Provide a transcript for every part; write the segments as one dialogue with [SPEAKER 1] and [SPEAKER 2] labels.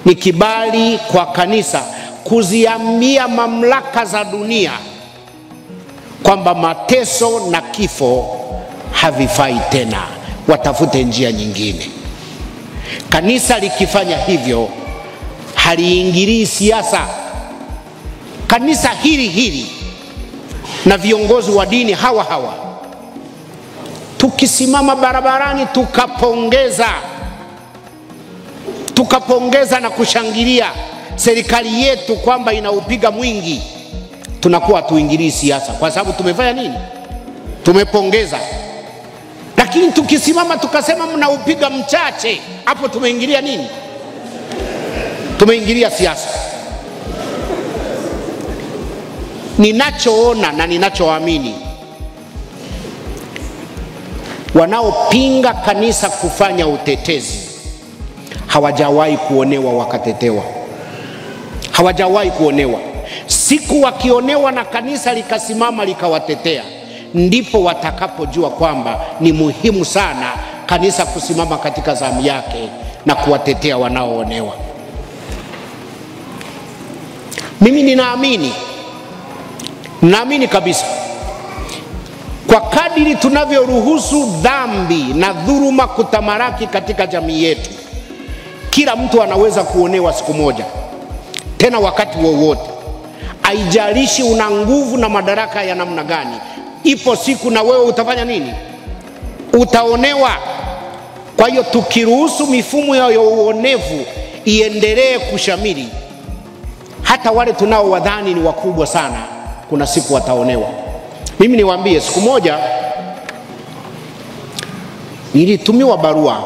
[SPEAKER 1] Ni kibali kwa kanisa kuziambia mamlaka za dunia kwamba mateso na kifo havifai tena, watafute njia nyingine. Kanisa likifanya hivyo haliingilii siasa. Kanisa hili hili na viongozi wa dini hawa hawa, tukisimama barabarani tukapongeza na kushangilia serikali yetu kwamba inaupiga mwingi, tunakuwa tuingilii siasa. Kwa sababu tumefanya nini? Tumepongeza. Lakini tukisimama tukasema mnaupiga mchache, hapo tumeingilia nini? Tumeingilia siasa. Ninachoona na ninachoamini, wanaopinga kanisa kufanya utetezi hawajawahi kuonewa wakatetewa. Hawajawahi kuonewa. Siku wakionewa na kanisa likasimama likawatetea, ndipo watakapojua kwamba ni muhimu sana kanisa kusimama katika zamu yake na kuwatetea wanaoonewa. Mimi ninaamini kabisa, kwa kadiri tunavyoruhusu dhambi na dhuluma kutamaraki katika jamii yetu, kila mtu anaweza kuonewa siku moja, tena wakati wowote. Haijalishi una nguvu na madaraka ya namna gani, ipo siku na wewe utafanya nini? Utaonewa. Kwa hiyo tukiruhusu mifumo ya uonevu iendelee kushamiri, hata wale tunao wadhani ni wakubwa sana, kuna siku wataonewa. Mimi niwaambie, siku moja nilitumiwa barua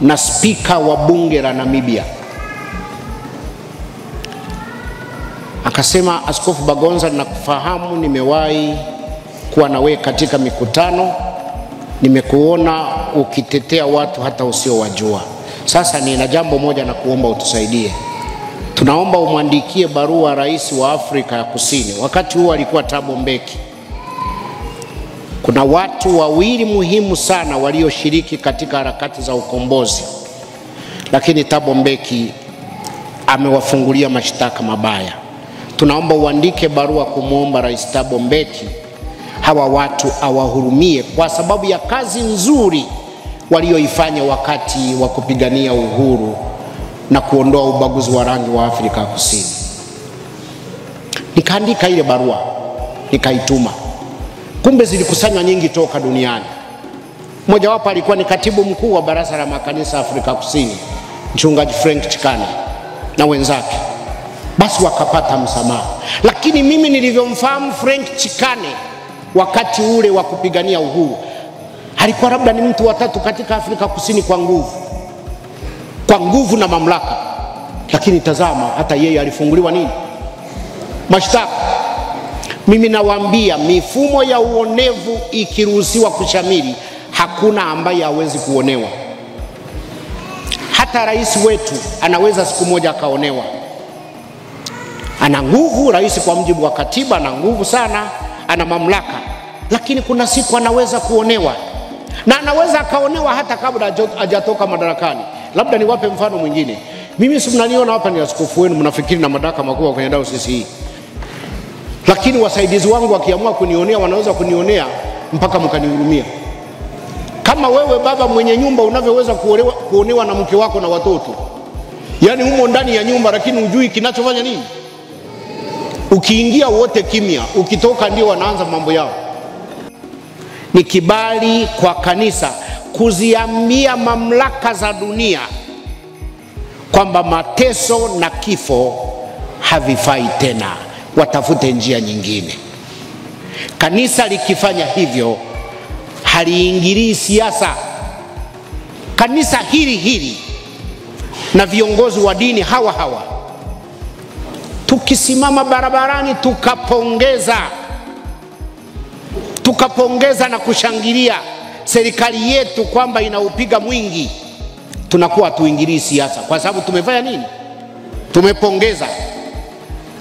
[SPEAKER 1] na spika wa bunge la Namibia. Akasema, Askofu Bagonza, nakufahamu, nimewahi kuwa na wewe katika mikutano, nimekuona ukitetea watu hata usiowajua. Sasa nina jambo moja na kuomba utusaidie. Tunaomba umwandikie barua rais wa Afrika ya Kusini. Wakati huo alikuwa Thabo Mbeki. Kuna watu wawili muhimu sana walioshiriki katika harakati za ukombozi, lakini Thabo Mbeki amewafungulia mashtaka mabaya. Tunaomba uandike barua kumuomba Rais Thabo Mbeki hawa watu awahurumie kwa sababu ya kazi nzuri walioifanya wakati wa kupigania uhuru na kuondoa ubaguzi wa rangi wa Afrika Kusini. Nikaandika ile barua, nikaituma. Kumbe zilikusanywa nyingi toka duniani. Mmoja wapo alikuwa ni katibu mkuu wa Baraza la Makanisa Afrika Kusini, Mchungaji Frank Chikane na wenzake. Basi wakapata msamaha. Lakini mimi nilivyomfahamu Frank Chikane wakati ule wa kupigania uhuru, alikuwa labda ni mtu wa tatu katika Afrika Kusini kwa nguvu. Kwa nguvu na mamlaka. Lakini tazama, hata yeye alifunguliwa nini? Mashtaka. Mimi nawaambia, mifumo ya uonevu ikiruhusiwa kushamiri, hakuna ambaye hawezi kuonewa. Hata rais wetu anaweza siku moja akaonewa. Ana nguvu rais kwa mujibu wa katiba, ana nguvu sana, ana mamlaka. Lakini kuna siku anaweza kuonewa. Na anaweza akaonewa hata kabla hajatoka madarakani. Labda niwape mfano mwingine. Mimi si mnaniona hapa ni askofu wenu, mnafikiri na madaraka makubwa kwenye dayosisi hii. Lakini wasaidizi wangu wakiamua kunionea, wanaweza kunionea mpaka mkanihurumia. Kama wewe baba mwenye nyumba unavyoweza kuonewa na mke wako na watoto. Yaani humo ndani ya nyumba lakini hujui kinachofanya nini. Ukiingia wote kimya, ukitoka ndio wanaanza mambo yao. Ni kibali kwa kanisa kuziambia mamlaka za dunia kwamba mateso na kifo havifai tena, watafute njia nyingine. Kanisa likifanya hivyo haliingilii siasa. Kanisa hili hili na viongozi wa dini hawa hawa, tukisimama barabarani tukapongeza na kushangilia serikali yetu kwamba inaupiga mwingi, tunakuwa tuingilii siasa. Kwa sababu tumefanya nini? Tumepongeza.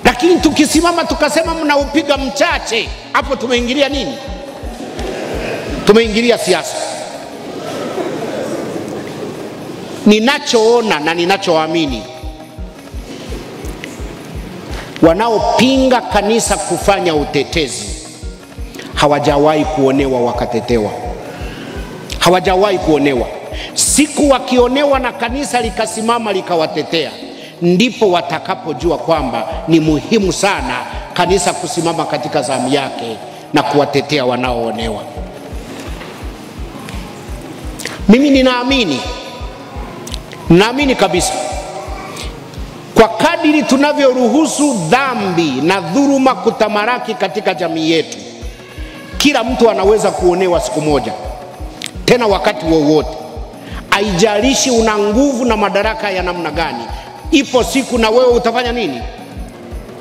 [SPEAKER 1] Lakini tukisimama tukasema mnaupiga mchache, hapo tumeingilia nini? Tumeingilia siasa. Ninachoona na ninachoamini, wanaopinga kanisa kufanya utetezi hawajawahi kuonewa wakatetewa. Hawajawahi kuonewa. Siku wakionewa na kanisa likasimama likawatetea, ndipo watakapojua kwamba ni muhimu sana kanisa kusimama katika zamu yake na kuwatetea wanaoonewa. Mimi ninaamini, naamini kabisa, kwa kadiri tunavyoruhusu dhambi na dhuluma kutamaraki katika jamii yetu, kila mtu anaweza kuonewa siku moja, tena wakati wowote. Haijalishi una nguvu na madaraka ya namna gani, ipo siku na wewe utafanya nini?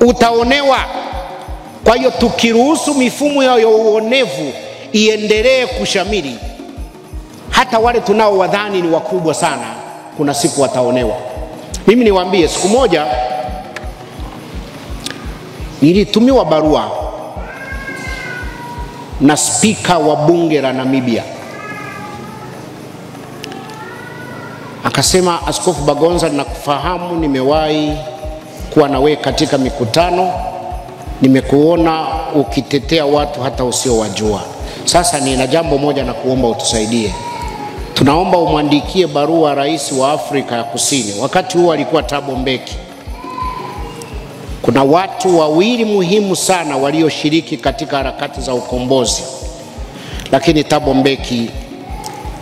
[SPEAKER 1] Utaonewa. Kwa hiyo tukiruhusu mifumo ya uonevu iendelee kushamiri, hata wale tunao wadhani ni wakubwa sana, kuna siku wataonewa. Mimi niwaambie, siku moja nilitumiwa barua na spika wa bunge la Namibia. Akasema, Askofu Bagonza, ninakufahamu, nimewahi kuwa na wewe katika mikutano, nimekuona ukitetea watu hata usiowajua. Sasa nina jambo moja na kuomba utusaidie. Tunaomba umwandikie barua rais wa Afrika ya Kusini. Wakati huo alikuwa Thabo Mbeki. Kuna watu wawili muhimu sana walioshiriki katika harakati za ukombozi, lakini Thabo Mbeki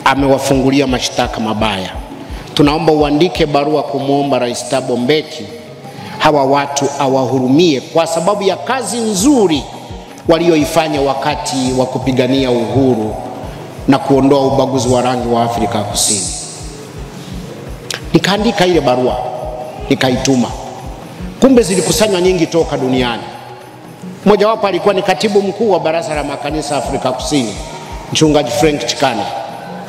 [SPEAKER 1] amewafungulia mashtaka mabaya. Tunaomba uandike barua kumuomba Rais Thabo Mbeki hawa watu awahurumie kwa sababu ya kazi nzuri walioifanya wakati wa kupigania uhuru na kuondoa ubaguzi wa rangi wa Afrika Kusini. Nikaandika ile barua, nikaituma. Kumbe zilikusanywa nyingi toka duniani. Mmoja wapo alikuwa ni katibu mkuu wa Baraza la Makanisa Afrika Kusini, Mchungaji Frank Chikane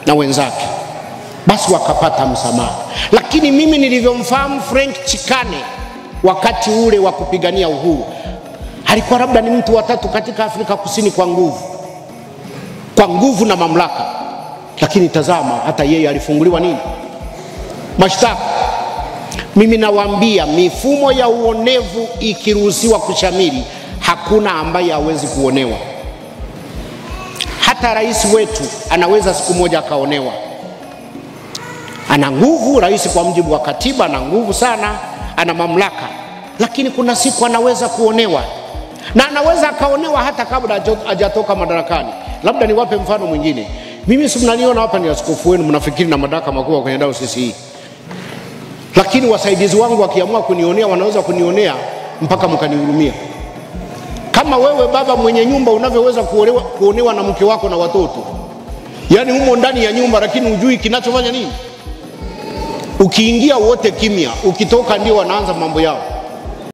[SPEAKER 1] na wenzake. Basi wakapata msamaha. Lakini mimi nilivyomfahamu Frank Chikane wakati ule wa kupigania uhuru, alikuwa labda ni mtu wa tatu katika Afrika Kusini kwa nguvu, kwa nguvu na mamlaka. Lakini tazama, hata yeye alifunguliwa nini? Mashtaka. Mimi nawaambia, mifumo ya uonevu ikiruhusiwa kushamiri, hakuna ambaye hawezi kuonewa. Hata rais wetu anaweza siku moja akaonewa. Ana nguvu rais kwa mujibu wa katiba, ana nguvu sana, ana mamlaka, lakini kuna siku anaweza kuonewa. Na anaweza akaonewa hata kabla hajatoka madarakani. Labda niwape mfano mwingine. Mimi si mnaniona hapa ni askofu wenu, mnafikiri na madaraka makubwa kwenye dayosisi hii. Lakini wasaidizi wangu wakiamua kunionea, wanaweza kunionea mpaka mkanihurumia. Kama wewe baba mwenye nyumba unavyoweza kuonewa na mke wako na watoto, yaani humo ndani ya nyumba lakini hujui kinachofanya nini. Ukiingia wote kimya, ukitoka ndio wanaanza mambo yao.